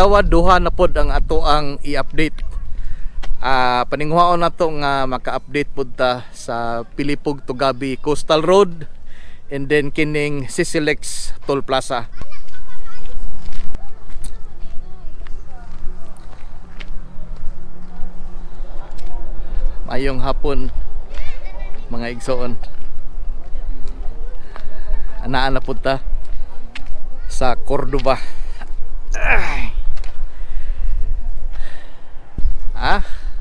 adlaw duha na pod ang ato ang i-update. Paninghuaon nato nga maka-update pod ta sa Pilipog Tugabi Coastal Road and then kining CCLEX Toll Plaza. Mayong hapon mga igsoon. Anaa na pud ta sa Cordova.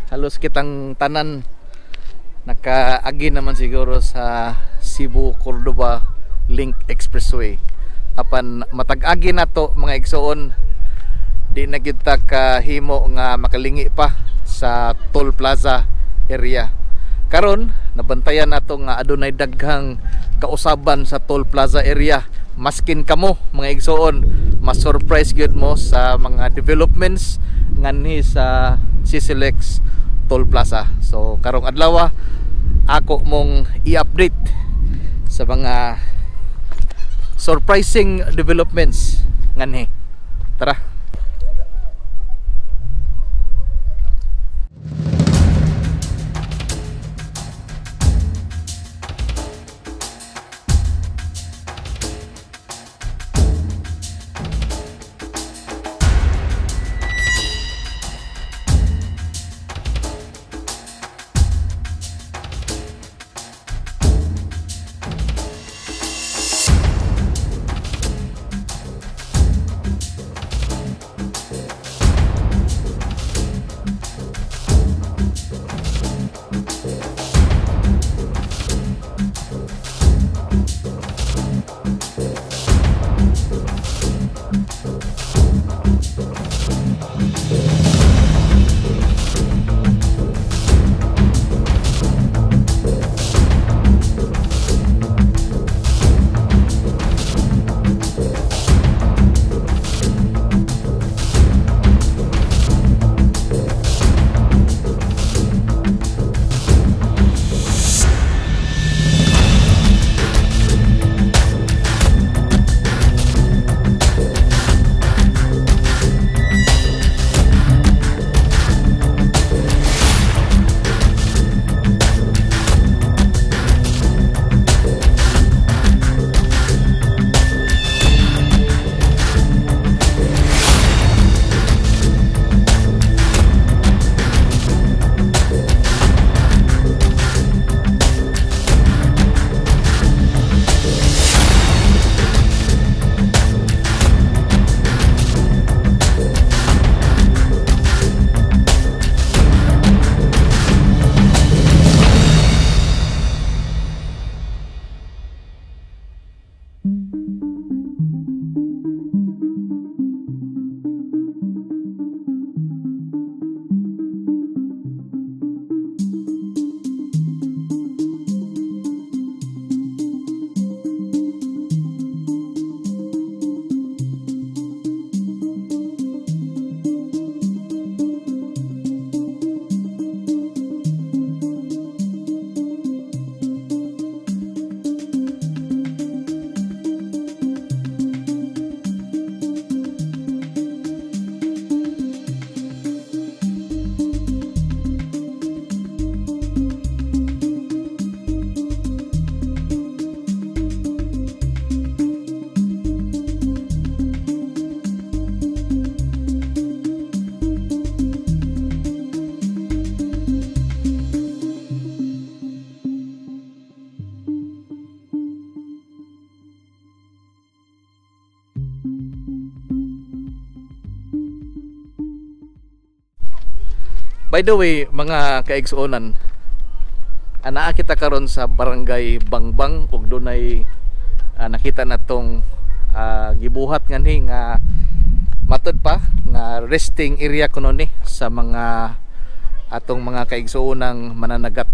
Halos kitang tanan nakaagi naman siguro sa Cebu Cordova Link Expressway. Apan matag-agi nato mga igsoon, di na gyud ta kahimo nga makalingi pa sa Toll Plaza area. Karon nabantayan nato nga adunay daghang kausaban sa Toll Plaza area. Maskin kamo mga igsoon, mas surprise gyud mo sa mga developments nganhi sa CCLEX Toll Plaza. So karong adlaw ako mong i-update sa mga surprising developments nganhi. Tara. By the way, mga kaigsuonan, anaa kita karon sa Barangay Bangbang ug dunay nakita natong gibuhat nganhi nga matud pa nga resting area kuno ni sa mga atong mga kaigsuonang mananagat.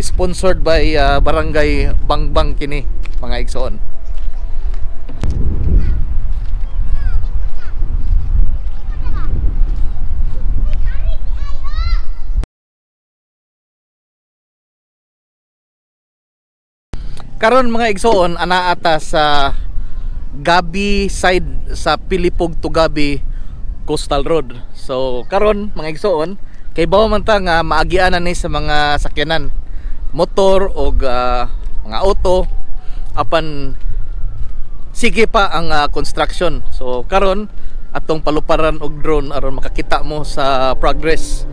Sponsored by Barangay Bangbang kini mga igsoon. Karon mga igsoon, anaa ta sa Gabi side sa Pilipog to Gabi Coastal Road. So karon mga igsoon, kay bawo man ta nga maagianan ni sa mga sakyanan, motor og mga auto, apan sige pa ang construction. So karon atong paluparan og drone aron makakita mo sa progress.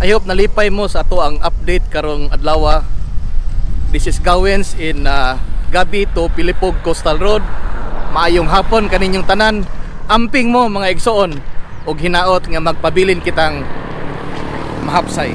I hope nalipay mo sa ato ang update karong adlaw. This is Gawens in Gabi to Pilipog Coastal Road. Maayong hapon kaninyong tanan. Amping mo mga igsoon og hinaot nga magpabilin kitang mahapsay.